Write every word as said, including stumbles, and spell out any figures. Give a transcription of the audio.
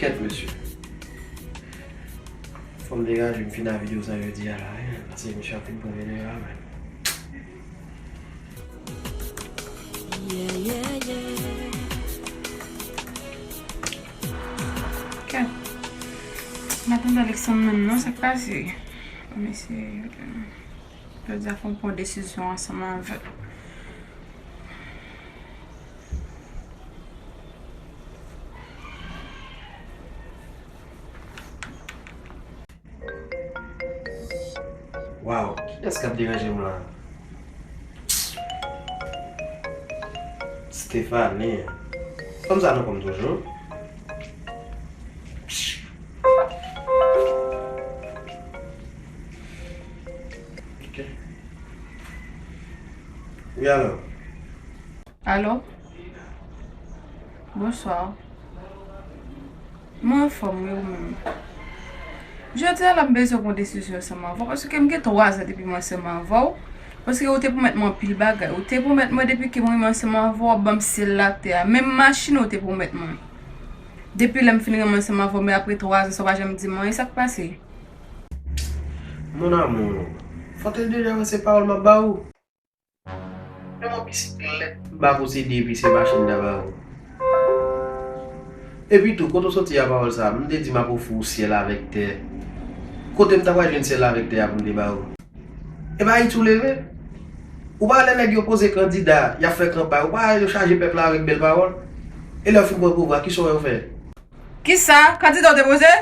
Kèt, mesye. Fò m degaje m fin a videyo sa jodi a la, wi, paske misye ap fin pran vene a, men. Yeah, yeah, yeah. Kèt. M pa tande Alexandre menm non, sa k pase? Mesye, jodi a fò m pran desizyon ansanm avè l. Waw, kiyès k ap deranje m la? Stephanie. Fanm sa nan kò m toujou. Ok. Wi, alò. Alo? Bonswa. Mwen anfòm, wi, ou menm? Jodi a la, m bezwen pran desizyon ansanm avè w, paske m gen twa zan depi m ansanm avè w. Paske ou te pwomèt mwen anpil bagay. Ou te pwomèt mwen depi ke mwen ansanm avè w, w ap ban m syèl latè a. Menm machin ou te pwomèt mwen. Depi lè m fin renmen ansanm avè w, men apre twa zan, sa w pa janm di mwen anyen, sa k pase? Mon amour, fò w te deja wè se pawòl m ap ba ou. Yon pitit lèt m pa posede epi se machin m ta ba ou. Epi tou, kote w soti a pawòl sa a? M te di m ap ofri w syèl avèk tè. Kote m ta pral jwenn syèl la avèk tè a pou m te ba ou? E pa Ayiti w leve? Ou pa wè lè nèg yo poze kandida, y ap fè kanpay, ou pa wè yo chaje pèp la avèk bèl pawòl? E lè yo fin pran pouvwa, kisa w wè yo fè? Kisa? Kandida w te poze?